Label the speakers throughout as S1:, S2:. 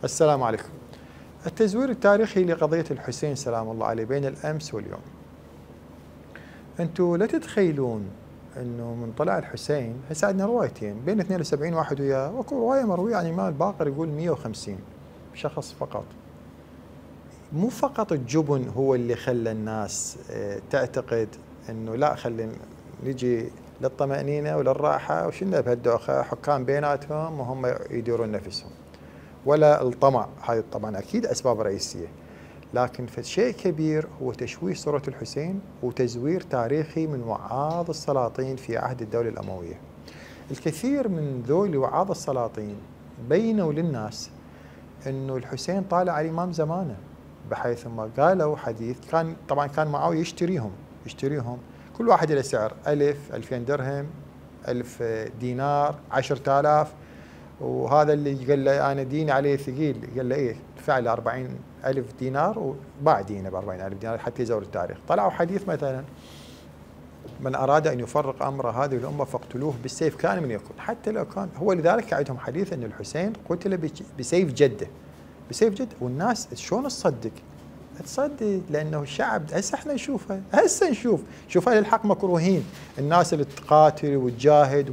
S1: السلام عليكم. التزوير التاريخي لقضية الحسين سلام الله عليه بين الأمس واليوم. أنتم لا تتخيلون أنه من طلع الحسين، هسه عندنا روايتين بين 72 واحد وياه، وكو رواية مروية عن الإمام الباقر يقول 150 شخص فقط. مو فقط الجبن هو اللي خلى الناس تعتقد أنه لا خلينا نجي للطمأنينة وللراحة وشلنا بهالدوخة حكام بيناتهم وهم يديرون نفسهم، ولا الطمع. هذه طبعا أكيد أسباب رئيسية، لكن فشيء كبير هو تشويه صورة الحسين وتزوير تاريخي من وعاظ السلاطين في عهد الدولة الأموية. الكثير من ذول وعاظ السلاطين بينوا للناس أنه الحسين طالع على الإمام زمانه، بحيث ما قالوا حديث كان معاوية يشتريهم كل واحد له سعر 1000 2000 درهم 1000 دينار 10000، وهذا اللي قال له أنا ديني عليه ثقيل قال له إيه دفع له 40,000 دينار وباع دينه ب 40,000 دينار حتى يزور التاريخ. طلعوا حديث مثلا من أراد أن يفرق أمر هذه الأمة فاقتلوه بالسيف كان من يكون، حتى لو كان هو. لذلك عندهم حديث أن الحسين قتل بسيف جده، والناس شلون تصدق لأنه الشعب هسه احنا نشوفها، شوف أهل الحق مكروهين، الناس اللي تقاتل وتجاهد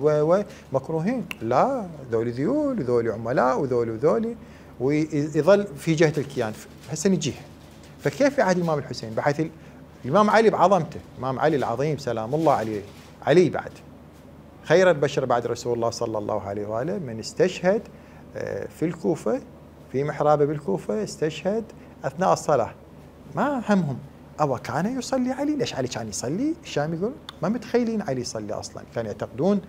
S1: مكروهين، لا ذولي ذيول وذولي عملاء وذولي ويظل في جهة الكيان. هسه نجيها. فكيف في عهد الإمام الحسين بحيث الإمام علي بعظمته، الإمام علي العظيم سلام الله عليه، علي بعد خير البشر بعد رسول الله صلى الله عليه وآله، من استشهد في الكوفة في محرابه بالكوفة، استشهد أثناء الصلاة. ما همهم أو كان يصلي علي، ليش علي كان يصلي؟ الشام يقول ما متخيلين علي يصلي أصلا، كانوا يعتقدون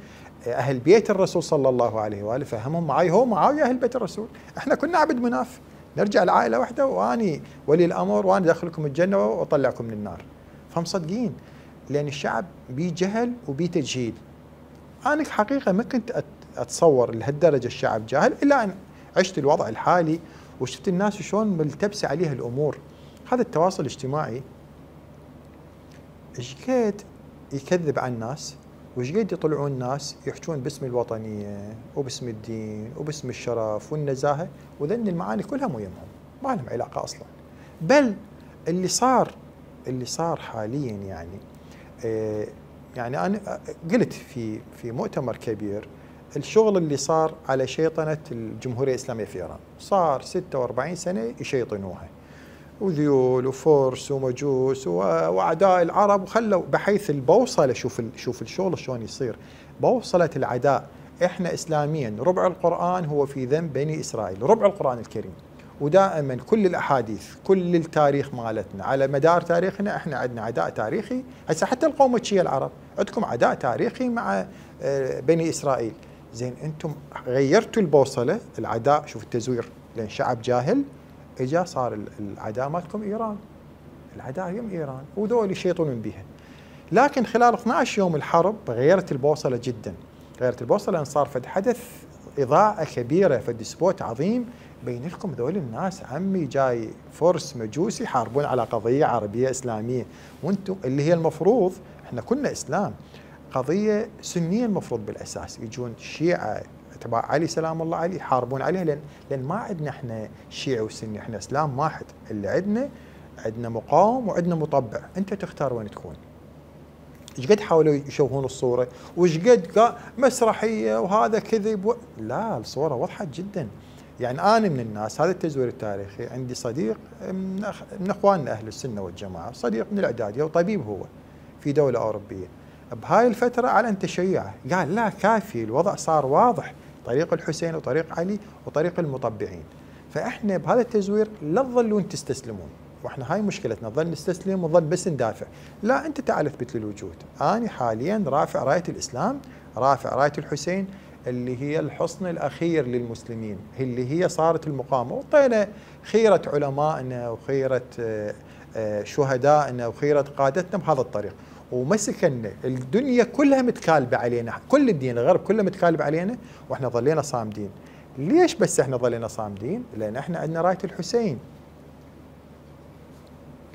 S1: أهل بيت الرسول صلى الله عليه وآله، فهمهم معاوية أهل بيت الرسول، احنا كنا عبد مناف، نرجع لعائلة واحدة واني ولي الأمر وأنا أدخلكم الجنة وأطلعكم من النار. فهم صدقين، لأن الشعب بي جهل وبي تجهيل. أنا حقيقة ما كنت أتصور لهالدرجة الشعب جاهل، إلا أن عشت الوضع الحالي وشفت الناس شلون ملتبسة عليها الأمور. هذا التواصل الاجتماعي ايش قد يكذب عن الناس، وايش قد يطلعون الناس يحجون باسم الوطنية وباسم الدين وباسم الشرف والنزاهة، وذن المعاني كلها مو يمهم، ما لهم علاقة أصلا. بل اللي صار حاليا يعني أنا قلت في مؤتمر كبير الشغل اللي صار على شيطنة الجمهورية الإسلامية في إيران، صار 46 سنة يشيطنوها، وذيول وفرس ومجوس واعداء العرب، وخلوا بحيث البوصله. شوف الشغل شلون يصير، بوصله العداء. احنا اسلاميا ربع القران هو في ذنب بني اسرائيل، ربع القران الكريم، ودائما كل الاحاديث كل التاريخ مالتنا على مدار تاريخنا احنا عندنا عداء تاريخي. هسه حتى القومتشيه العرب عندكم عداء تاريخي مع بني اسرائيل. زين انتم غيرتوا البوصله، العداء شوف التزوير، لان شعب جاهل اجا صار العداء مالكم ايران، العداء يم ايران وذول يشيطون بها. لكن خلال 12 يوم الحرب غيرت البوصله جدا، غيرت البوصله ان صار فد حدث اضاءه كبيره، فد سبوت عظيم بين لكم ذول الناس عمي جاي فرس مجوسي يحاربون على قضيه عربيه اسلاميه، وانتم اللي هي المفروض احنا كنا اسلام، قضيه سنيه المفروض بالاساس، يجون الشيعه تبع علي سلام الله عليه يحاربون عليها، لان ما عندنا احنا شيعي وسني، احنا اسلام واحد، اللي عندنا مقاوم وعندنا مطبع، انت تختار وين تكون. ايش قد حاولوا يشوهون الصوره، وايش قد مسرحيه وهذا كذب لا، الصوره وضحت جدا. يعني انا من الناس، هذا التزوير التاريخي، عندي صديق من اخواننا اهل السنه والجماعه، صديق من الاعداديه وطبيب هو في دوله اوروبيه، بهاي الفتره اعلن تشيعه، قال لا كافي، الوضع صار واضح، طريق الحسين وطريق علي وطريق المطبعين. فاحنا بهذا التزوير لا تظلون تستسلمون، واحنا هاي مشكلتنا، نظل نستسلم ونظل بس ندافع. لا، انت تعال اثبت لي الوجود. انا حاليا رافع رايه الاسلام، رافع رايه الحسين اللي هي الحصن الاخير للمسلمين، اللي هي صارت المقاومه، وطينا خيره علمائنا وخيره شهدائنا وخيره قادتنا بهذا الطريق، ومسكنا الدنيا كلها متكالبه علينا، كل الدين الغرب كله متكالب علينا، واحنا ظلينا صامدين. ليش بس احنا ظلينا صامدين؟ لان احنا عندنا رايه الحسين،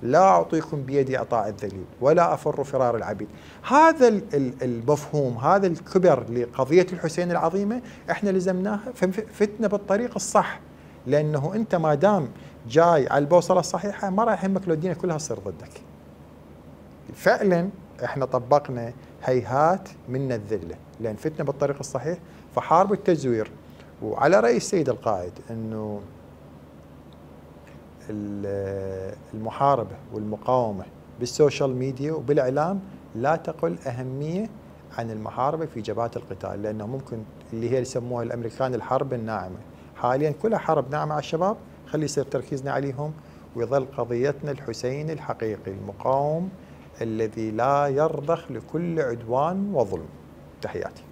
S1: لا اعطيكم بيدي اطاع الذليل ولا افر فرار العبيد. هذا المفهوم، هذا الكبر لقضيه الحسين العظيمه احنا لزمناها، فتنا بالطريق الصح. لأنه أنت ما دام جاي على البوصلة الصحيحة ما راح يهمك لو الدنيا كلها تصير ضدك. فعلا احنا طبقنا هيهات منا الذلة لأن فتنا بالطريق الصحيح. فحارب التزوير، وعلى رأي السيد القائد أنه المحاربة والمقاومة بالسوشيال ميديا وبالإعلام لا تقل أهمية عن المحاربة في جبهات القتال، لأنه ممكن اللي هي يسموها الأمريكان الحرب الناعمة. حاليا كلها حرب ناعمة على الشباب، خلي يصير تركيزنا عليهم ويظل قضيتنا الحسين الحقيقي المقاوم الذي لا يرضخ لكل عدوان وظلم. تحياتي.